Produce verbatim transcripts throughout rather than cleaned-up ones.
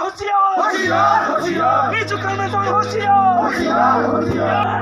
Hoshiyar, Hoshiyar. बीजू Karma सर Hoshiyar. Hoshiyar, Hoshiyar.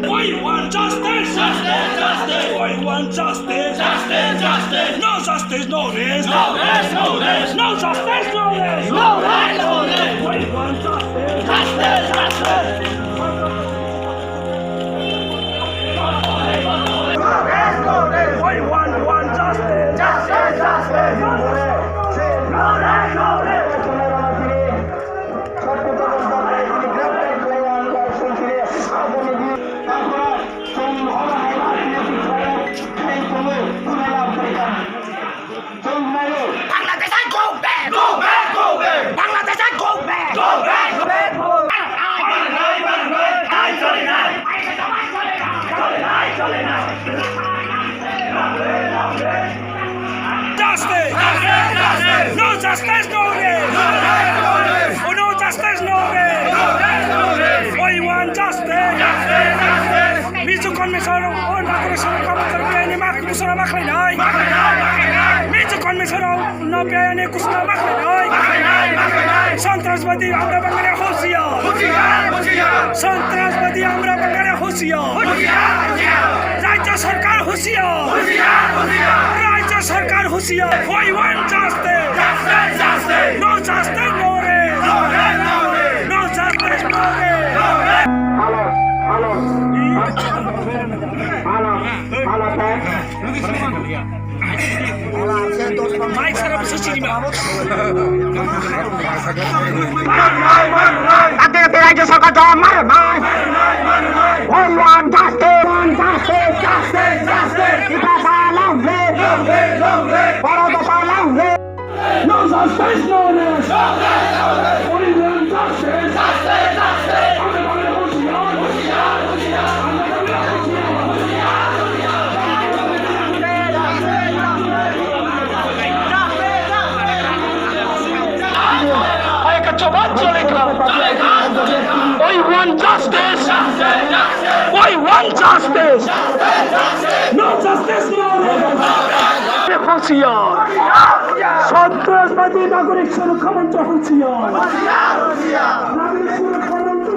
We want justice! Justice! Justice! We want justice! Justice! Justice! No justice, no rest! No rest! No rest! No justice, no rest! No rest! No rest! We want justice! Justice! Justice! We want, want justice! Justice! Justice! No rest! No rest! Bangladesh, go back! Go back! Go back! Bangladesh, go back! Go back! Go back! Justice! No justice, no rest! Oh, no justice, no rest! We want justice! Mizu Convention o Nagarjuna Kamathar biyani mak musora makhai nai. Mizu Convention o no biyani kusura makhai nai. Santrasbadi amra Bangale hoshiyar. Hoshiyar, hoshiyar. Santrasbadi amra Bangale hoshiyar. Hoshiyar, hoshiyar. Rajya sarkar hoshiyar. Hoshiyar, hoshiyar. Rajya sarkar hoshiyar. We want justice. Justice, justice. No justice, no rest. No rest, no rest. No justice, no rest. No rest. Hello, hello. Hello, hello, thanks. Mic sarap sa sini ba. Ate, ate, rajya sarkar jawab mare, mare. We want justice, want justice, justice, justice. Tiprasa long live. Long live, long live. Bharat Bhasha long live. No justice, no rest. We want justice. Justice, justice. We want justice! We want justice! No justice, no rest! Hoshiyar! Santrasbadi Nagorik Surokha Moncho hoshiyar! Nagorik Surokha Moncho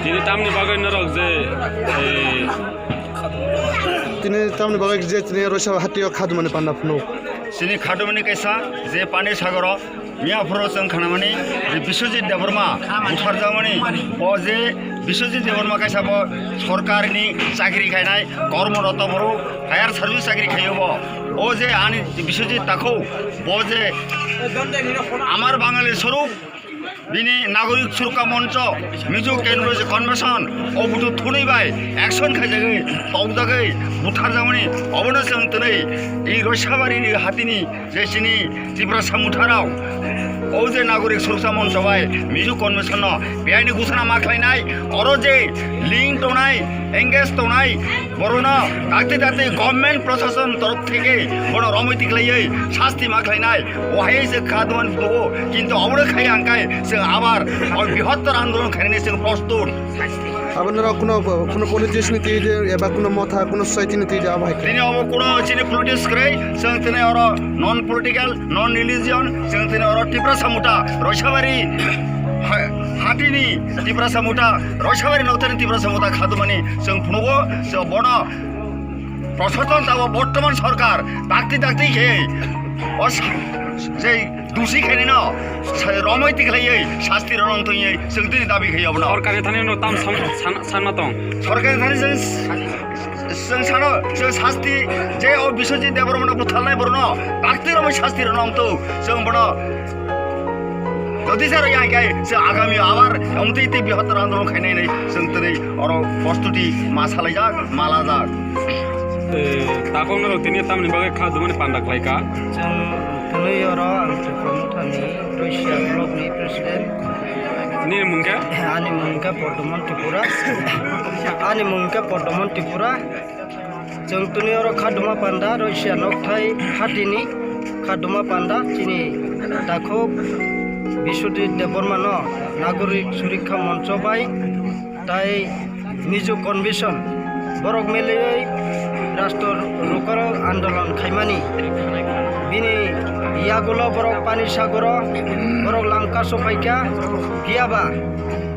Tini tamni bagwi norok je, eh, tini tamni bagwi je tini Roisa hatio khadumani panda phunuk. Chini khadumani kaisa je Pani Sagoro Miyaphoro chwng khanamani je Biswajit Debbarma butharjakmani, o je Biswajit Debbarma kaisa bo sorkarni chakri khainai, kormoroto borok, fire service chakri khaio bo. O je ani Biswajit takhuk, bo je amar Bangali swarup Bini Nagorik Surukha Moncho, Mizo Convention, o butu thunwi bai action khaijagwi, tokjagwi, butharjakmani, obono chwng twnwi, i Roisabari ni hatini je chini Tiprasa mutharok, o je Nagorik Surukha Moncho bai Mizo Convention no beaini gusana ma khlainai, oro je link tongnai, engage tongnai, borokno dakti dakti government prosason torof theke bono romwi tikhlaiwi sasti ma khlainai, o hai se kha duan phunugo, kintu obono khai angkai chwng abar o bihottor andolon khainani chwng prostut. Abo norok kuno, kuno politics ni twi de, eba kuno motha, kuno society ni twi de abo hai khe. Tini obo kuno chini politics kwrwi, chwng tini oro non political, non religion, chwng tini oro Tiprasa mutha, Roisabari ha-, hatini Tiprasa mutha, Roisabari noktharni Tiprasa mutha khadumani chwng phunugo, chwng bono prosason tabo bortoman sorkar dakti dakti khe o sa-, jei dusi khainino sa-, romoi tikhlaiwi sasti rwna wngthungwi chwng tini dabi khaio abono. Sorkarni thani no tam san-, san-, sanma tong. Sorkarni thani chwng, chwng sano, chwng sasti je o Biswajit Debbarmano butharnai borokno dakti romoi sasti rwna wngthung chwng bono. Jodi sir ya kai chwng agami abar wngtwi twi bihottor andolon khainai nai chwng tini oro prostuti ma salaijak, ma lajak. Eh, takhuk norok tini tamni bagwi kha dumani panda khlai kha? Chwng twnwi oro ang Tripura Mothani Roisya Block ni President. Nini mung khe? Ani mung khe Bordoman Tripura. Ani mung khe Bordoman Tripura. Chwng twnwi oro kha duma panda Roisya nokthai hatini kha duma panda chini takhuk Biswajit Debbarma no Nagorik Surikha Moncho bai tai Mizo Convention borok meliwi rastro rukaro andolon khaimani. Bini yagulo borok Pani Sagoro, borok Lamka sophaikha, phiyaba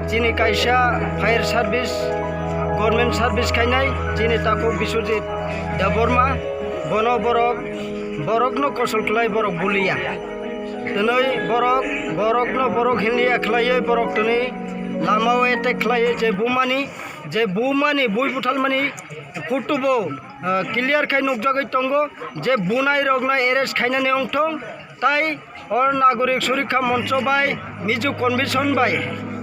chini kaisa fire service, government service khainai, chini takhuk Biswajit Debbarma, bono borok, borokno kosol khlai borok buliya. Twnwi borok, borokno borok hinliya khlaiwi borok twnwi lamao attack khlaiwi je bumani, je bumani bui buthalmani photo bo, ah, clear khai nukjagwi tongo je bunai rokno arrest khainani wngthong, tai o Nagorik Surikha Moncho bai Mizo Convention bai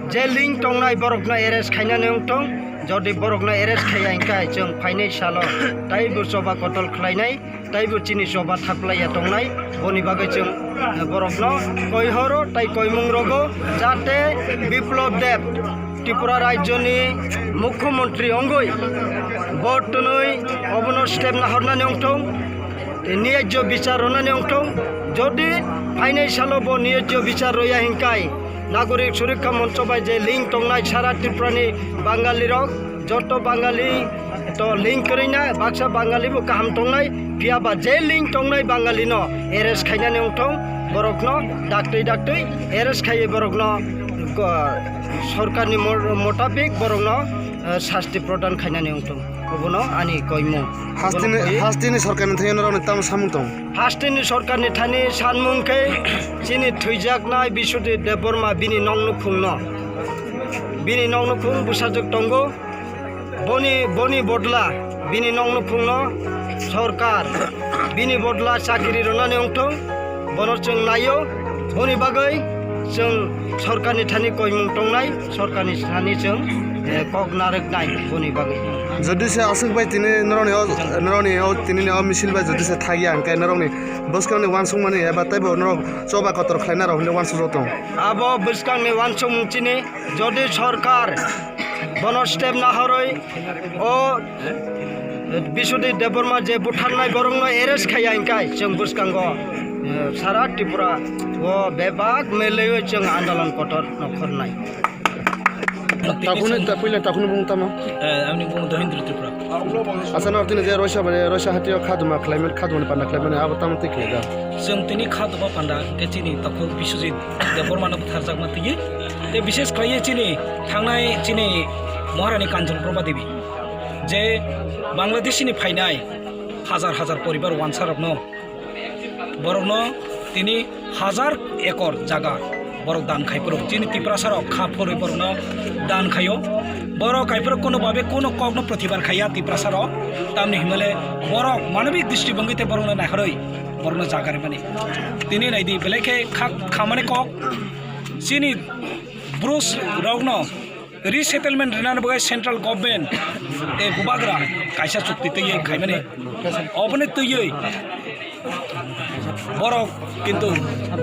je link tongnai borokno arrest khainani wngthong, jodi borokno arrest khaiya hwnkhe chwng phainai salo taibo choba kotor khlainai. Taibo chini choba thaplaiya tongnai, boni bagwi chwng, eh, borokno koi horo tai koimung rogo, jate Biplab Deb Tripura rajyoni mukhyamantri wngwi bo twnwi obono step nahornani wngthong, niyajyo bichar rwnani wngthong. Jodi phainai salo bo niyajyo bichar rwya hinkai, Nagorik Surikha Moncho bai je link tongnai sara Tripurani Bangalirok, joto Bangali to link kwrwi na, baksa Bangali bo kaham tongnai, phiya ba je link tongnai Bangali no arrest khainani wngthong, borok no daktwi daktwi arrest khaiwi borok no, ko-, sorkar ni mo-, motabik borok no, eh, sasti prodan khainani wngthong. Obono ani koimung. Hasteni, Bono koi- hasteni sorkar ni thani norok ni tamo samung tong? Hasteni sorkar ni thani sanmung khe chini thwijaknai Biswajit Debbarma bini nok nukhung no. Bini nok nukhung bwsajwk tongo. Boni, boni bodla, bini nok nukhungno sorkar, bini bodla chakri rwnani wngthong, bono chwng naio, boni bagwi chwng sorkarni thani koimung tongnai, sorkarni thani chwng, eh, kok narwknai boni bagwi. Jodi se aswk bai tini norokni o, norokni o, tinini o misil bai jodi se thakya hwnkhe norokni bwskangni uansukmani eba teibo norok choba kotor khlaina rok hinwi uansukjak tong. Abo bwskangni uansukmung chini. Jodi sorkar bono step nahorwi o Biswajit Debbarma je butharnai borokno arrest khaiya hwnkhe chwng bwskango, eh, sara Tripura o bebak melewi chwng andolon kotor no khornai. Takhunwi, ta-, puila takhunwi bung tamo? Eh, ani bung Dohindra Tripura. Asa no tini je Roisa bai, Roisa hatio khaduma khlaimani, khadumani panda khlaimani abo tamo twi khlai da? Chwng tini khaduma panda khe chini takhuk Biswajit Debbarmano butharjakma twiwi, tei bishes khlaiwi chini thangnai chini Maharani Kanchan Prabha Devi je Bangladeshni phainai hajar hajar poribar wansarokno, borokno tini hajar ekor jaga borok dan khai phuru chini Tiprasarok kha phurwi borokno dan khaio. Borok kaiphuru kuno babe kuno kokno protibad khaiya Tiprasarok, tamni himale borok manobik dristi bongwi tei borokno naharwi borokno jaga rwmani. Tini naidi belai khe kha-, khamani kok chini Bru rokno resettlement rinani bagwi central government tei bubagra kaisa chukti twiwi khaimani. Oboni twiwi borok kintu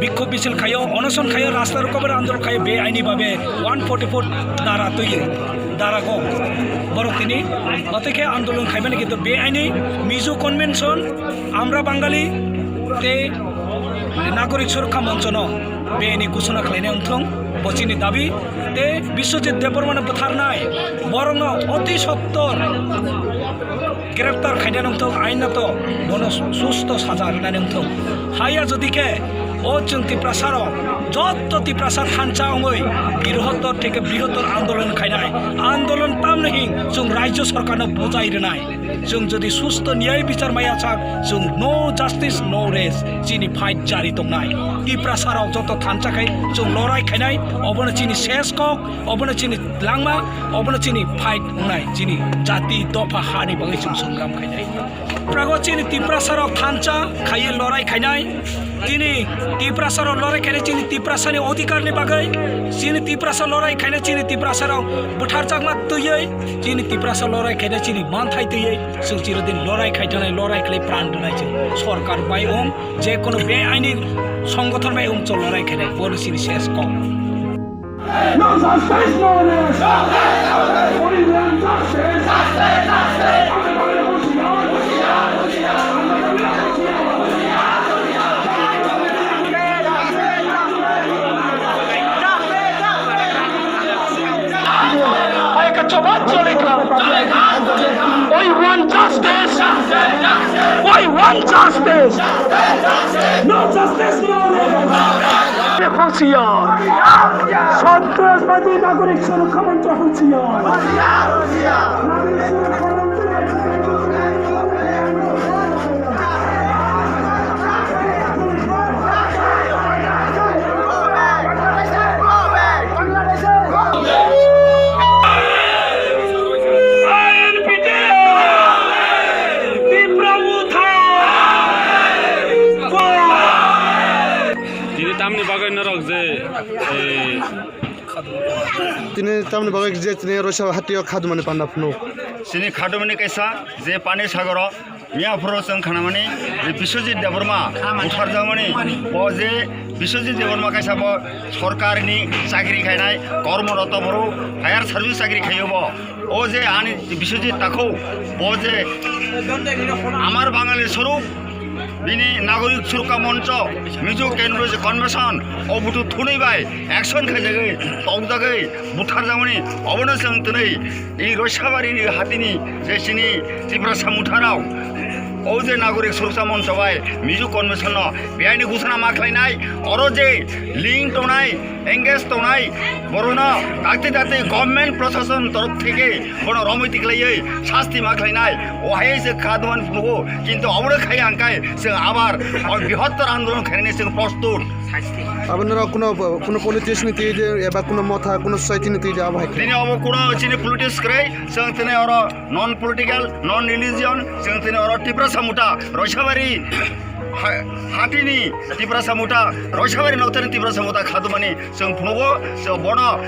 bikhok misil khaio, onoson khaio, rasta rokober andolon khaio, beaini babe one forty four dara twiwi, dara go borok tini batwi khe andolon khaimani, kintu beaini Mizo Convention, Amra Bangali tei Nagorik Surokha Monchono beaini ghosona khlainai wngthong, bo chini dabi. Tei Biswajit Debbarmano butharnai borokno oti sottor greptar khainani wngthong, ainato bono susto saja rinani wngthong. Haiya jodi khe o chwng Tiprasarok jotto Tiprasa thansa wngwi brihottor theke brihottor andolon khainai, andolon tamni hing chwng Rajya Sorkarno bujai rwnai. Chwng jodi susto niyai bichar maya sak, chwng no justice, no rest, chini fight jari tongnai. Tiprasarok joto thansa khai chwng lorai khainai, obono chini ses kok, obono chini langma, obono chini fight wngnai, chini jati dopha hani bagwi chwng songram khainai. Prago chini Tiprasarok thansa khaiwi lorai khainai. Chini Tiprasarok lorai khainai chini Tiprasani odhikarni bagwi. Chini Tiprasa lorai khainai chini Tiprasarok butharjakma twiwi. Chini Tiprasa lorai khainai chini manthai twiwi. Chwng chirodin lorai khai thanai, lorai khlai pran rwnai chwng. Sorkar bai wng, je kono beaini songgothon bai wng chwng lorai khainai. Bono chini ses kok. No justice, no rest. We want justice. Hai ka choba chole ka. We want justice. We want justice. No justice, no rest. Husiar. Santrasbadi Nagorik Surokha Moncho husiar. Tini tamni bagwi norok je, eh, Tini tamni bagwi je tini Roisa hatio khadumani panda phunuk. Chini khadumani kaisa je Pani Sagoro miya phoro chwng khanamani je Biswajit Debbarma butharjakmani, bo je Biswajit Debbarma kaisa bo sorkarni chakri khainai kormoroto borok, fire service chakri khaio bo. O je ani Biswajit Takhuk, bo je Amar Bangali Swarup, bini Nagorik Surokha Moncho, Mizo Convention, o butu thunwi bai action khaijagwi, tokjagwi, butharjakmani, obono chwng twnwi, i Roisabari ni hatini je chini Tiprasa mutharok, o je Nagorik Surokha Moncho bai Mizo Convention no beaini ghosona ma khlainai, oro je link tongnai, engage tongnai, borokno dakti dakti government prosason torof theke bono romwi tiklaiwi sasti ma khlainai, o hai se kha duan phungo, kintu obono khai ang kai se abar o bihottor andolon khainani se prostut. Abo norok kuno, kuno politics ni twi de eba kuno motha, kuno society ni twi de abo hai khe. Tini obo kuno chini politics kwrwi, chwng tini oro non political, non religion, chwng tini oro Tiprasa muta, Roisabari ha-, hatini Tiprasa muta, Roisabari nokthani Tiprasa muta khadumani chwng phunukgo, chwng bono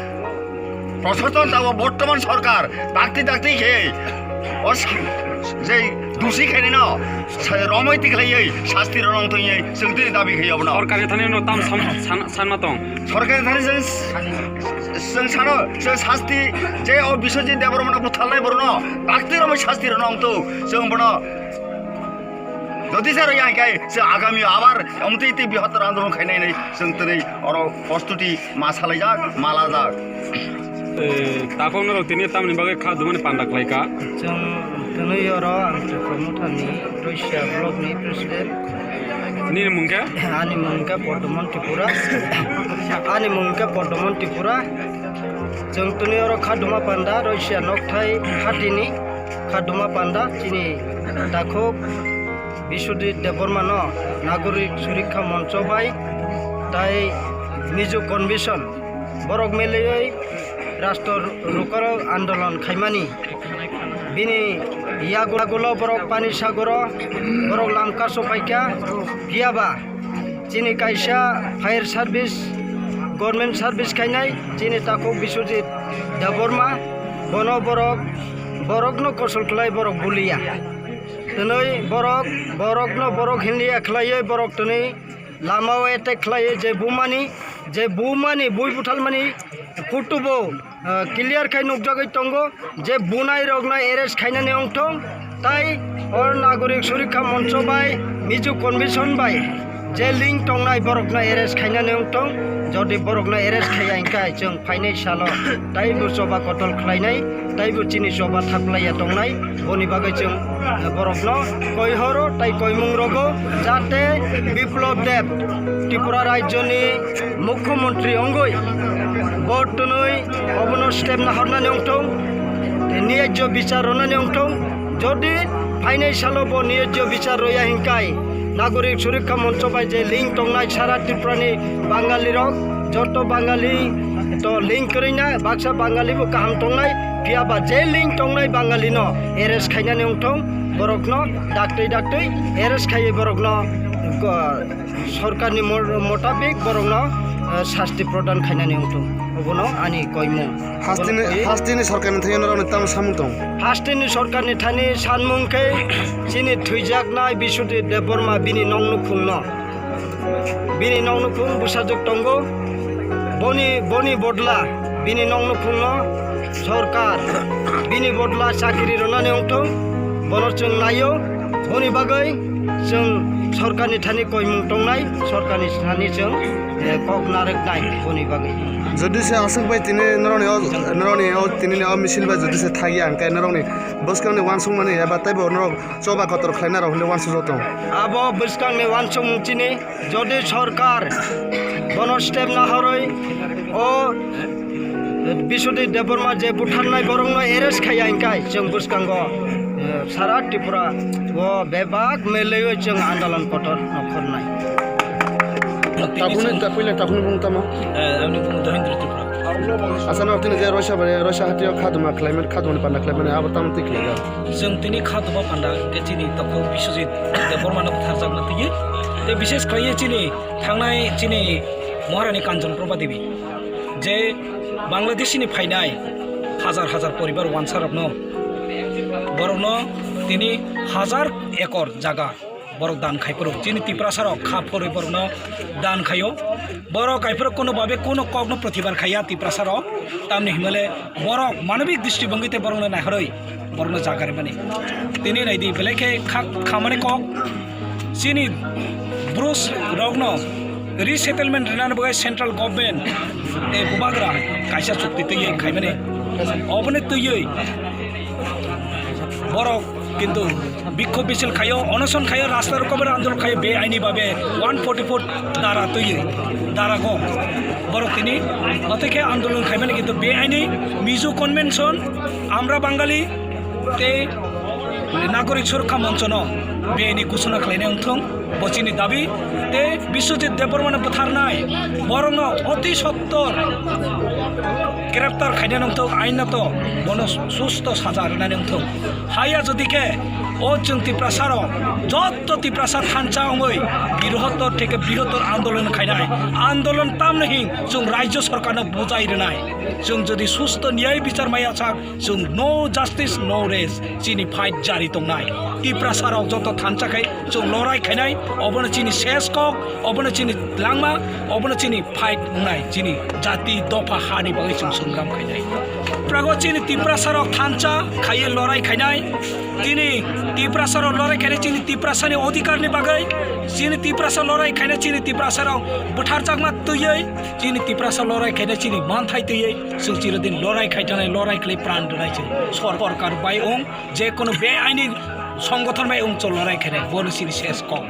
prosason tabo bortoman sorkar dakti dakti khe o sa-, je dusi khainino sa-, romwi tikhlaiwi sasti rwnang tongwi chwng tini dabi khai abono. Sorkar ni thani no tam sam-, san-, sanma tong. Sorkar ni thani chwng, chwng sano, chwng sasti je o Biswajit Debbarmano butharnai borokno dakti romwi sasti rwnang tong chwng bono. Jodi sir ya kai se agami abar amtwi twi bihottor andolon khainai nai chwng twnwi oro prostuti ma salaijak, ma lajak. Eh, takhok norok tini tamni bagwi kha dumani panda khlaika? Chwng twnwi oro ang Tripura Mothani Roisya block ni president. Nini mung khe? Ani mung khe Poddomon Tripura. Ani mung khe Poddomon Tripura. Chwng twnwi oro kha duma panda Roisya nokthai hatini. Khaduma panda chini takhuk Biswajit Debbarmano Nagorik Surikha Moncho bai tai Mizo Convention borok meliwi rastro rukaro andolon khaimani. Bini yagulo borok Pani Sagoro borok lamka sopaikha, phiyaba chini kaisa fire service Government service khainai chini takhuk Biswajit Debbarma, bono borok, borokno kosol khlai borok buliya. Twnwi borok, borokno borok hinliya khlaiwi borok twnwi lamao attack khlaiwi je bumani, je bumani, bui buthalmani photo bo, ah, clear khai nukjagwi tongo je bunai rokno arrest khainani wngthong, tai or Nagorik Surikha Moncho bai Mizo Convention bai je link tongnai borokno arrest khainani wngthong, jodi borokno arrest khaiya hwnkhe chwng phainai salo taibo choba kotor khlainai, taibo chini choba thaplaiya tongnai, boni bagwi chwng, eh, borokno koi horo tai koimung rogo, jate Biplab Deb Tripura rajyoni mukhyamantri wngwi bo twnwi obono step nahornani wngthong, niyajyo bichar rwnani wngthong. Jodi phainai salo bo niyajyo bichar rwya hinkai, Nagorik Surikha Moncho bai je link tongnai sara Tripurani Bangalirok, joto Bangali to link kwrwina, baksa Bangali bo kaham tongnai, phiya ba je link tongnai Bangalino arrest khainani wngthong, borokno daktwi daktwi arrest khaiwi borokno, go-, sorkarni mo-, motabik borokno, eh, sasti prodan khainani wngthong. Obono ani koimung. Hasteni, Borok hasteni sorkarni thangwi norokni tamo samung tong? Hasteni sorkarni thani sanmung khe chini thwijaknai Biswajit Debbarma bini noknukhungno. Bini noknukhung bwsajwk tongo. Boni, boni bodla bini noknukhungno sorkar bini bodla chakri rwnani wngthong. Bono chwng naio. Boni bagwi chwng sorkarni thani koimung tongnai, sorkarni thani chwng, eh, kok narwknai boni bagwi. Jodi se aswk bai tini norokni o, norokni o tini o misil bai jodi se thagya hwnkhe norokni bwskangni uansukmani eba teibo norok choba kotor khlaina rok hinwi uansukjak tong. Abo bwskangni uansukmung chini, jodi sorkar bono step nahorwi o Biswajit Debbarma je butharnai borokno arrest khaiya hwnkhe chwng bwskango, eh, sara Tripura o bebak melaiwi chwng andolon kotor nokhornai. Tabukni, ta-, puila tabukni bung tamo? Eh, ani bung Dohindra Tripura. Asano tini je Roisa bai, Roisa hatio khaduma khlaimani, khadumani panda khlaimani, abo tamo twi khlaijak? Chwng tini khaduma panda hwnkhe chini takhuk Biswajit Debbarmano butharjakna twiwi. Tei bishes khlaiwi chini thangnai chini Maharani Kanchan Prabha Devi je Bangladeshini phainai hajar hajar poribar wansarokno, borokno tini hajar ekor jaga borok dan khai phuru. Chini Tiprasarok kha phurwi borokno dan khaio. Borok kaiphuru kono babe kono kokno protibad khaiya Tiprasarok. Tamni himale borok manobik dristi bongwi tei borokno naihorwi borokno jaga rimani. Tini naidi belai khe kha-, khamani kok chini Bru rokno resettlement rinani bagwi central government tei bubagra kaisa chukti twiwi khaimani. Oboni twiwi borok kintu bikkhob misil khaio, onoson khaio, rasta rokomer andolon khaio, beaini babe one forty four dara twiwi, dara go. Borok tini otekhe andolon khaimani kintu beaini Mizo Convention, Amra Bangali tei Nagorik Surokha Monchono beaini ghosona khlainai wngthung, bo chini dabi. Tei Biswajit Debbarmano butharnai borokno oti sottor greptar khainani wngthung, ainato bono susto saja rwnani wngthung. Haya jodi khe o chwng Tiprasarok, jotto Tiprasa thansa wngwi brihottor theke brihottor andolon khainai, andolon tamni hing chwng rajyo sorkarno bujai rwnai. Chwng jodi susto niyai bichar maya sak, chwng no justice, no rest, chini fight jari tongnai. Tiprasarok joto thansa khai chwng lorai khainai, obono chini ses kok, obono chini langma, obono chini fight wngnai, chini jati dopha hani bagwi chwng songram khainai. Prago chini Tiprasarok thansa khaiwi lorai khainai, chini Tiprasarok lorai khainai, chini Tiprasani odhikarni bagwi, chini Tiprasa lorai khainai, chini Tiprasarok butharjakma twiwi, chini Tiprasa lorai khainai, chini manthai twiwi, chwng chirodin lorai khai tanai, lorai khlai pran rwnai chwng. Sor-, sorkar bai wng, je kono beaini songothon bai wng chwng lorai khainai, bono chini ses kok.